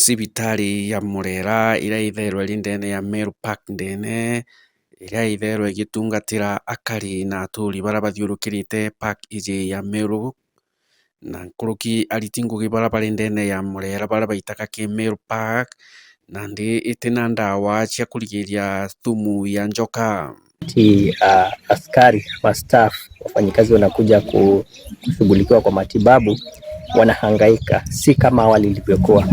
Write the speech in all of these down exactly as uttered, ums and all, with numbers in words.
Cibitari ya Murera iria ithairwe iri ndene ya Meru Park ndene, iria ithairwe igitungatira akari na aturi baria bathiurukirite park iji ya Meru, na nkuruki ariti ngugi baria bari ndene ya Murera baria baitaga ki Meru Park, nandi itina ndawa cia kurigiria thumu ya njoka. Ti, ah, askari ama staff, wafanyikazi wanakuja ku-, kushughulikiwa kwa matibabu, wanahangaika, si kama awali ilivyokuwa.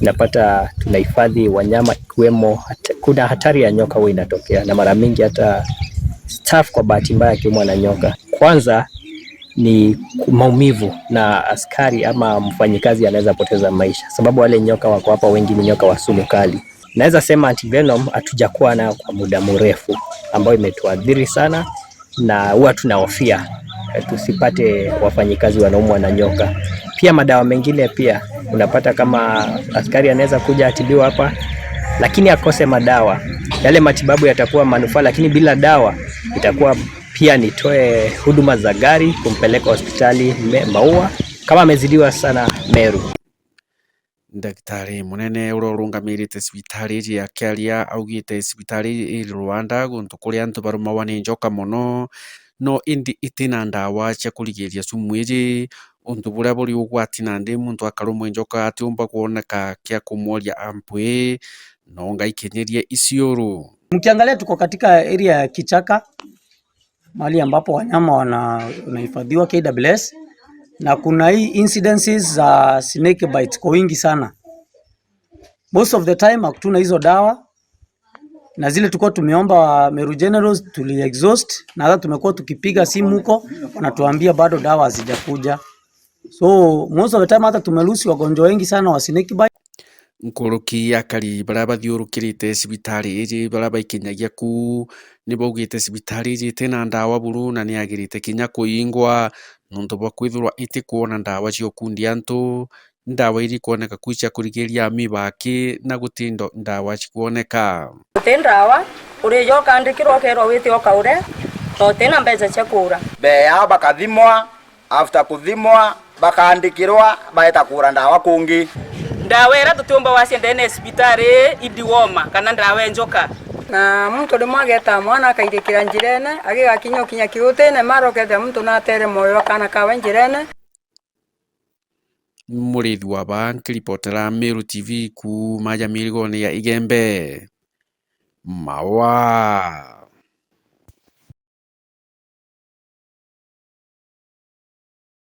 Unapata tunahifadhi wanyama ikiwemo hat-, kuna hatari ya nyoka huwa inatokea, na mara mingi hata staff kwa bahati mbaya akiumwa na nyoka. Kwanza ni maumivu, na askari ama mfanyikazi anaweza poteza maisha, sababu wale nyoka wako hapa wengi ni nyoka wa sumu kali. Naweza sema antivenom hatujakuwa nayo kwa muda mrefu, ambayo imetuathiri sana, na huwa tunahofia, eh, tusipate wafanyikazi wanaumwa na nyoka. Pia madawa mengine pia unapata kama askari anaweza kuja atibiwa hapa, lakini akose madawa. Yale matibabu yatakuwa manufaa, lakini bila dawa itakuwa pia nitoe huduma za gari kumpeleka hospitali Me-, Maua, kama amezidiwa sana Meru. Ndagitari munene uria urungamirite cibitari iji akiaria augite cibitari iri Rwanda guntu kuria antu barumawa ni njoka mono, no indi itina ndawa cia kurigiria sumu iji, untu buria buri ugwati nandi muntu akarumwa i njoka atiumba kwoneka kia kumworia ampwi, no ngaikinyirie iciuru. Mkiangalia tuko katika area ya kichaka, mahali ambapo wanyama wana-, wanahifadhiwa K W S, na kuna hii incidences za snake bites kwa wingi sana. Most of the time hatuna hizo dawa, na zile tulikuwa tumeomba Meru Generals tuli exhaust, na hata tumekuwa tukipiga simu huko, wanatuambia bado dawa hazijakuja. So most of the time hata tumelusi wagonjwa wengi sana wa snake bite. Nkuruki akari baria bathiurukirite cibitari iji baria baikinyagia ku, ni baugite cibitari iji itina ndawa buru na ni yagirite kinya kuingwa, nontu bwa kwithirwa itikwona ndawa cia ukundia antu, ndawa iri kwoneka ku cia kurigiria amiba aki na guti ndo-, ndawa cikwoneka. Guti ndawa, urija ukandikirwa ukerwa wite ukaure, na utina mbeca cia kuura. Mbee yao bakathimwa, after kuthimwa, bakandikirwa, baeta kuura ndawa kungi. Ndawa iria tutiumba wacia ndene ya cibitari ii, i dewormer kana ndawa ya njoka. Na muntu rimwe ageeta mwana akairikira njirene, agigakinya ukinya kiutine, mara ukethira muntu natere mwoyo wa kaana kawe njirene. Murithi wa baa nkiripotera Meru T V kuuma aja mirigone ya Igembe. Mawa.